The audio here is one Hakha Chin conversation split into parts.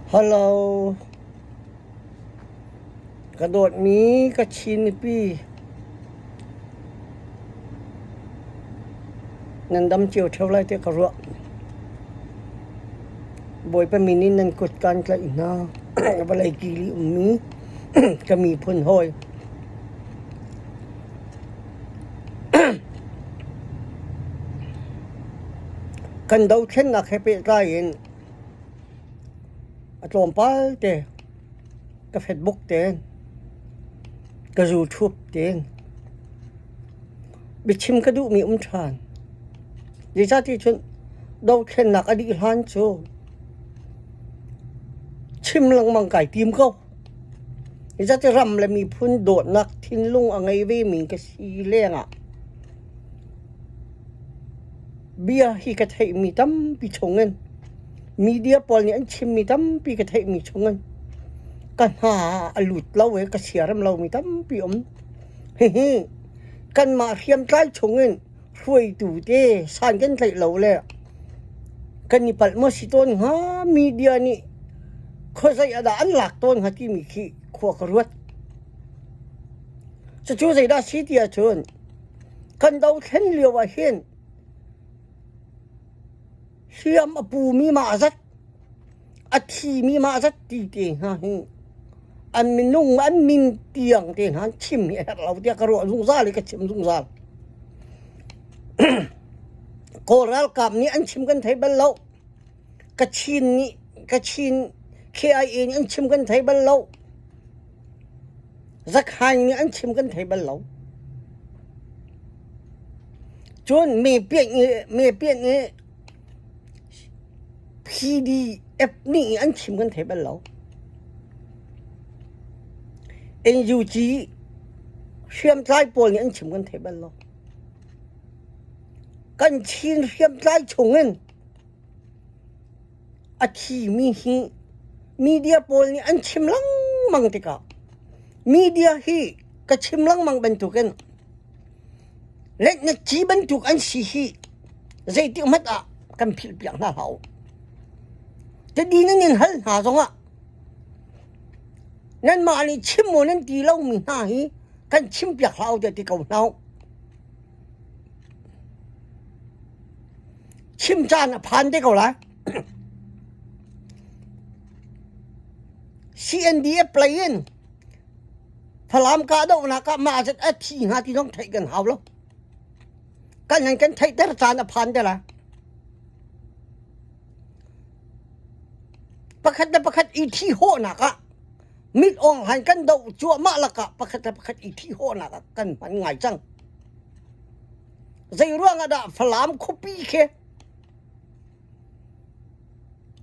Hello. Ka dawtmi ka Chin mipi. Nan dam cio ṭheo lai tiah ka ruah. Bawipa min in nan kut kaan tlaih hna. Vawlei kili ummi ka miphun hawi. Kan dothlennak he pehtlai in a tlawmpal te ka Facebook tein ka YouTube tein biachim ka duhmi um ṭhan. Zeicahtiah cun dothlennak a dih hlan cu chim lengmang kai tim ko. Zeicahtiah ram le miphun dawtnak thinlung a ngei vemi ka si lengah bia hi ka theihmi tampi chungin media pawl nih an chimmi tampi ka theihmi chungin ka hna a lut lo i ka siarem lomi tampi um. Hihi kanmah hriamtlai chungin hruaitu te san kan tlaih lo le kan i palh maw si tawn hnga media nih khuazei ah dah an lak tawn hnga timi khi khua ka ruat. Cucu zeidah si ti ahcun kan dothlen lio ah hin hliam a pumi mah zat a thimi mah zat ti te hna hi an minung an min tiang te hna an chim hi a herh lo tiah ka ruah zungzal i ka chim zungzal. Kawl ralkap nih an chim kan thei bal lo. Kachin nih Kachin KIA nih an chim kan thei bal lo. Zakhaing nih an chim kan thei bal lo. Cun me piah me piah nih PDF nih an chim kan thei bal lo. NUG hriamtlai pawl nih an chim kan thei bal lo. Kan Chin hriamtlai chungin a thimi hi media pawl nih an chim lengmang tikah media hi ka chim lengmang bantukin letnak ci bantuk an si hi zeitik hmanh ah kan philhpiak hna hlah u. Tadi nan in hal hna zongah nanmah nih chim maw nan ti lomi hna hi kan chimpiak hlah u tiah ti ko hna u. Chim caan a phan te ko lai. CNDF play in Falam kahdohnak ah mah zat a thi hnga ti zong theih kan hau lo. Kan nan kan theihter caan a phan te lai. Pakhat le pakhat i thi hawhnak ah mit awng han kan doh cuahmah lakah pakhat le pakhat i thi hawhnak ah kan hman ngai cang. Zei ruang ah dah Falam khuapi khi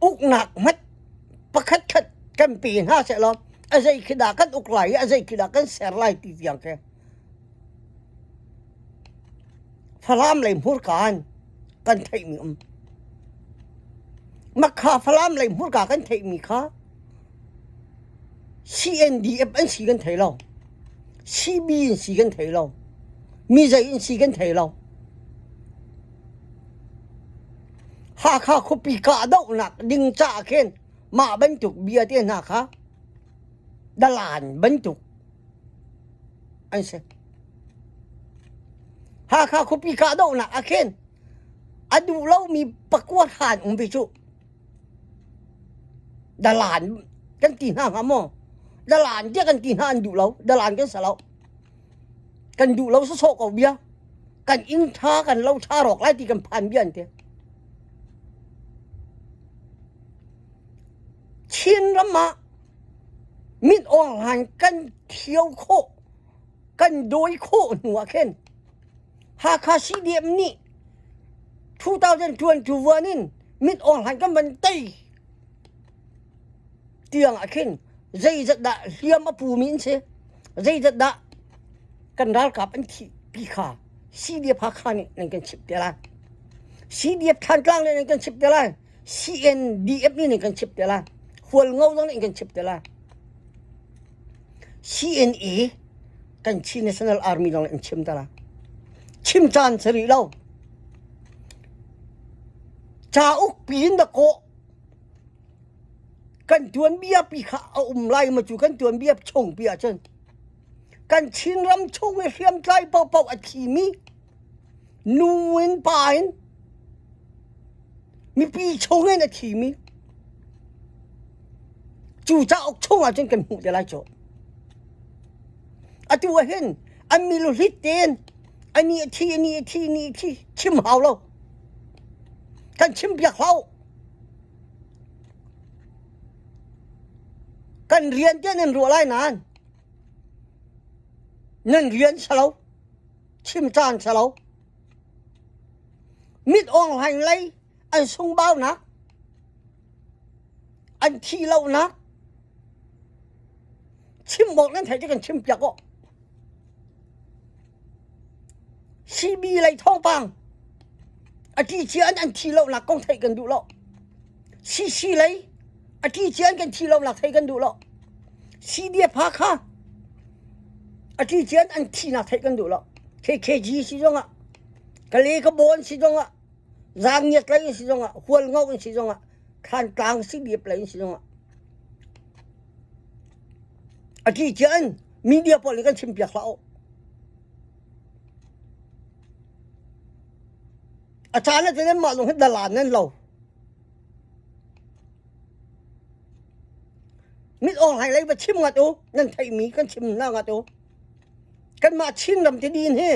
uknak hmat pakhat khat kan pe hna sehlaw a zei khi dah kan uk lai i a zei khi dah kan ser lai ti tiang khi Falam lei hmurka in kan theihmi um. Makha Falam lei hmurka kan theihmi kha CNDF an si kan thei lo. CB in si kan thei lo. Mi zei in si kan thei lo. Hakha khuapi kahdohnak ding caah khin mah bantuk bia te hna kha dalaan bantuk an si. Hakha khuapi kahdohnak ah khin a duh lomi pakua hlan um ve cu. Dalaan kan ti hna hnga maw? Dalaan tiah kan ti hna an duh lo. Dalaan kan si lo. Kan duh lo sawsawh ko bia. Kan inn ṭha kan lo ṭha rawk lai ti kan phan bia an ti. Chin ram ah mit awng kan thio khawh kan dawi khawh hnu ah khin Hakha CDM nih 2021 in mit awng hlan kan van tei tiang ah khin zeizat dah hliam a pumi an si zeizat dah kan ralkap an thih ti kha CDF Hakha nih nan kan chimh te lai CDF Thantlang nih nan kan chimh te lai CNDF nih nan kan chimh te lai Hualngo zong nih kan chimh te lai CNA kan Chin National Army zong nih an chim te lai chim caan si rih lo cauk pi in da kawh. Kan tuanbia pi kha a um lai ma cu kan tuanbia chung pi ahcun kan Chinram chung i hriamtlai paohpaoh a thimi nu in pa in mipi chung in a thimi cu cauk chung ahcun kan hmuh te lai cu. Atu ah hin an miluhlit tein ani a thi ani a thi ani a thi chim hau lo. Kan chim piak hlah u. Kan rian te nan ruah lai nain nan rian si lo, chim caan si lo. Mit awng hlaing lei an sungbaunak, an thih lonak, chim awk nan theih cu kan chim piak awh. CB lei thawngpang a ṭi cia an an thi lonak kong theih kan duh lo. CC lei a ṭi cia an kan thi lonak theih kan duh lo. CDF Hakha a ṭi cia an thinak theih kan duh lo. KKG si zongah Kale ka bawn si zongah Zangiat lei si zongah Hualngo in si zongah Thantlang CDF lei in si zongah a ṭi cia an media pawl nih kan chim piak hlah u. A caan ah cun anmah lung hi dalaan nan lo. Mit awng hlai lei va chim ngat u, nan theihmi kan chim hna ngat u. Kanmah Chinram ti din hi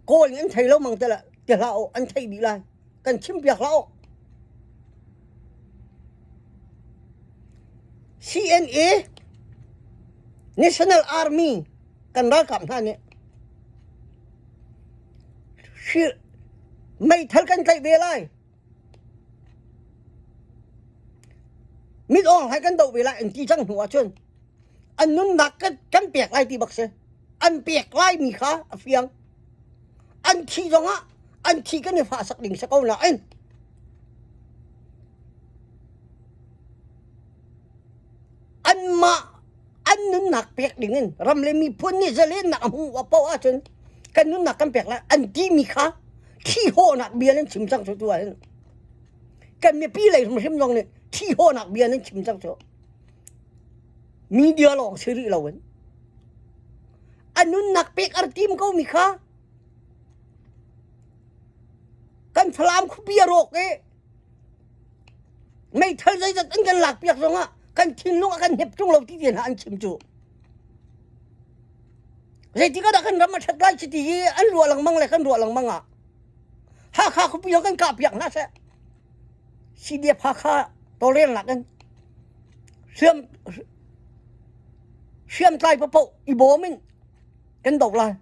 Kawl nih an thei lo mang te lah ti hlah u, an theih dih lai. Kan chim piak hlah u. CNA National Army kan ralkap hna nih meithal kan tlaih ve lai. Mit awng hai kan doh ve lai an ti cang hnu ahcun an nunnak kan pek lai ti bak si. An pek lai mi kha a fiang. An thi zongah an thi kan i fahsak ding si ko nain anmah an nunnak pek dingin ram le miphun nih zalennak a hmuh a paoh ahcun kan nunnak kan pek lai an timi kha thihawhnak bia nan chim cang cu tu ahhin kan mipi lei hrimhrim zong nih thihawhnak bia nan chim cang cu media lawng si rih loin a nunnak pek ar tim ko mi kha kan Falam khuapi a rawk i meithal zeizat an kan lakpiak zongah kan thinlung a kan hnep ṭung lo ti te hna an chim cu. Zeitik ah dah kan ram a ṭhat lai chiti hi an ruah lengmang le kan ruah lengmang ah Hakha khuapi zong kan kahpiak hna seh. CDF Hakha tawlrelnak in hriam hriamtlai paoh i bawm in kan doh lai.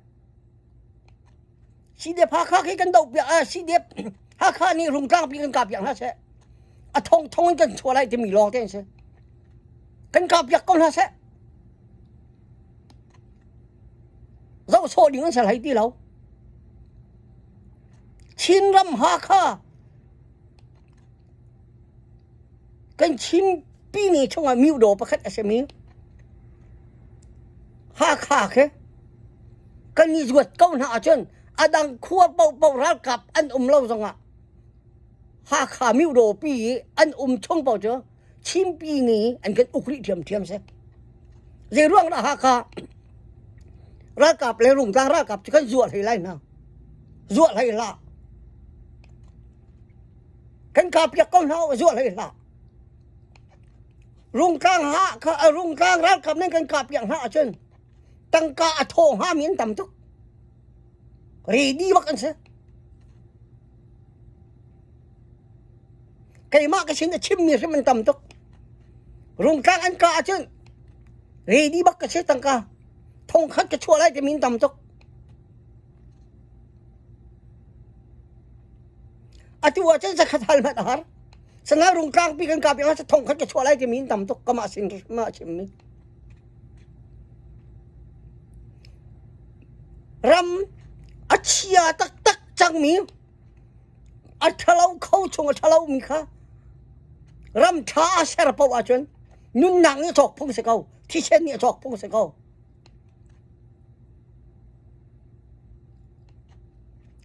CDF Hakha khi kan doh piak ah CDF Hakha nih Rungtlang pi kan kah piak hna seh. A thong thong in kan chuah lai timi lawng te an si. Kan kah piak ko hna seh. Zoh sawh ding an si hlei ti lo. Chinram Hakha kan Chin pine chungah myodaw pakhat a simi Hakha khi kan i zuat ko hna ahcun a dang khua paohpaoh ralkap an um lo zongah Hakha myodaw pi i an um chung paoh cu Chinpi nih an kan uk rih ṭhiamṭhiam si. Zei ruang dah Hakha ralkap le Rungtlang ralkap cu kan zuah hlei lai hna. Zuah hlei hlah. Kan kah piak ko hna zuah hlei hlah. Rungtlang ha kha Rungtlang ralkap nan kan kah piak hna ahcun tangka a thaw hngami an tam tuk. Ready bak an si. Keimah ka sin a chimmi hrim an tam tuk. Rungtlang an kah ahcun ready bak ka si tangka. Thongkhat ka chuah lai timi an tam tuk. Atu ahcun zakhat hal hmanh a har. Sanga rungtlang pi kan kah piak ahcun thongkhat ka chuah lai timi an tam tuk. Kamah sin hrim ah a chimmi. Ram a chia taktak cangmi a ṭhalo kho chung a ṭhalomi kha ram ṭha a ser paoh ahcun nunnak nih a cawk phung si ko thisen nih a cawk phung si ko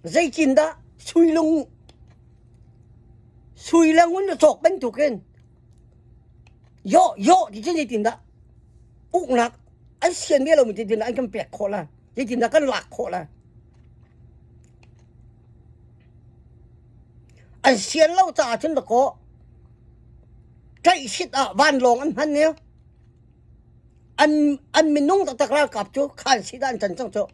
zeitindah suilung. Sui le ngun a cawk bantukin yaw yaw ti cu zeitindah uknak an sian ve lomi zeitindah an kan pek khawh lai? Zeitindah kan lak khawh lai? An sian lo caah cun dakaw ṭaihsit ah vanlawng an hman i an an minung taktak ralkap cu khan sit ah an can cang cu.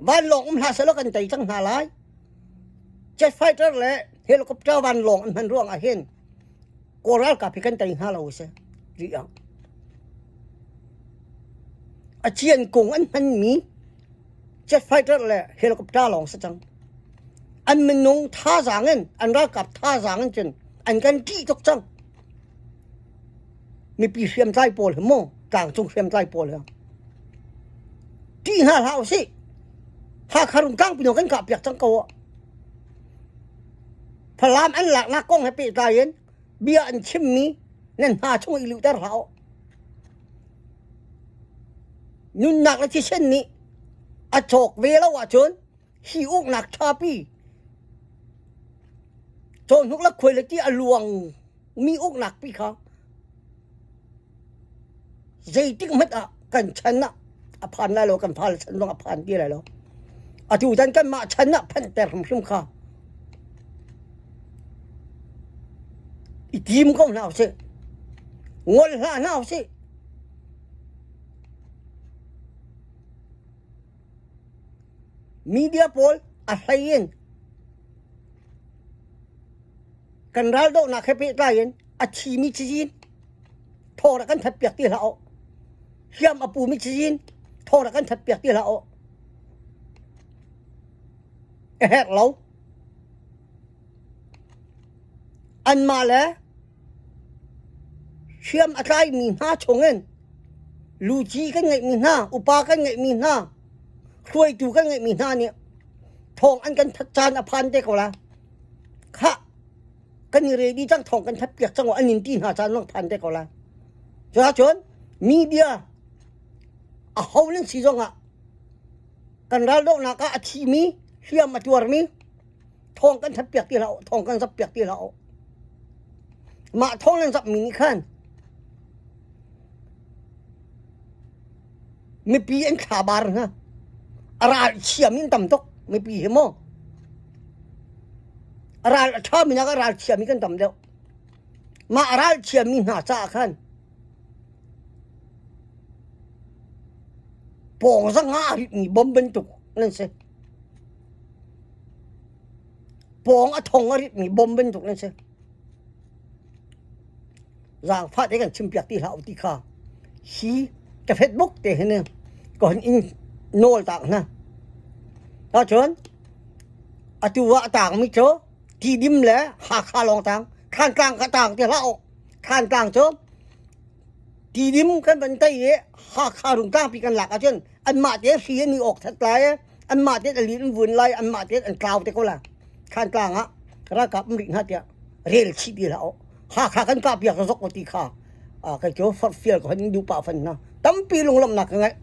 Vanlawng um hlah sehlaw kan tei cang hna lai. Jet fighter le helicopter vanlawng an hman ruangah hin Kawl ralkap hi kan tei hna lo a si rih ah. A cian kung an hmanmi jet fighter le helicopter lawng si cang. An minung thazaang in an ralkap thazaang in cun an kan ṭih tuk cang. Mipi hriamtlai pawl hi maw tlangcung hriamtlai pawl hi ṭih hna hlah usih. Hakha Rungtlang pino kan kahpiak cang ko ah. Falam an laknak kong he pehtlai in bia an chimmi nan hna chung i luhter hlah u. Nunnak le thisen nih a cawk ve lo ahcun hi uknak ṭhapi cawhnuk le khuai le ti a luang mi uknak pi kha zeitik hmanh ah kan chan ah a phan lai lo kan fale chan zong a phan ti lai lo atu tan kanmah chan ah phanhter hrimhrim kha i tim ko hna usih ngol hlah hna usih media pawl a hlei in Kan raldohnak he pehtlai in a thimi cazin thawng rak kan thatpiak ti hlah u. Hliam a pumi cazin thawng rak kan thatpiak ti hlah u. A herh lo. Anmah le hriam a tlaimi hna chungin luci kan ngeihmi hna, upa kan ngeihmi hna, hruaitu kan ngeihmi hna nih thawng an kan that caan a phan te ko lai. Khah, kan i ready cang thawng kan thatpiak cang an in ti hna caan lawng phan te ko lai. Cuahcun media a ho nan si zong ah kan raldohnak ah a thimi hliam a tuarmi thawng kan thatpiak ti hlah thawng kan zappiak ti hlah mah thawng nan zapmi nih khan Mipi an thlabar hna. A ral chiami an tam tuk. Mipi hi maw. A ral a ṭhami nak a ral chiami kan tam deuh. Mah a ral chiami hna caah khan pawng zanga a ritmi bom bantuk nan si. Pawng a thong a ritmi bom bantuk nan si. Zaangfah te kan chimpiak ti hlah u ti kha hi ka Facebook te hin ka hun in nawl tak hna. Ahcun atu ah a tangmi cu Tidim le Hakha lawng tang Thantlang ka tang ti hlah u. Thantlang cu Tidim kan van tei i Hakha Rungtlangpi kan lak ahcun anmah te hri an i awk that lai i anmah te an lin an vun lai anmah te an tlau te ko lai. Thantlang ah ralkap um rih hna tiah rel chih ti hlah u. Hakha kan kah piak zok ti kha kai cu forhfial ka hon duh pah fan hna. Tampi lunglawmhnak ka ngeih.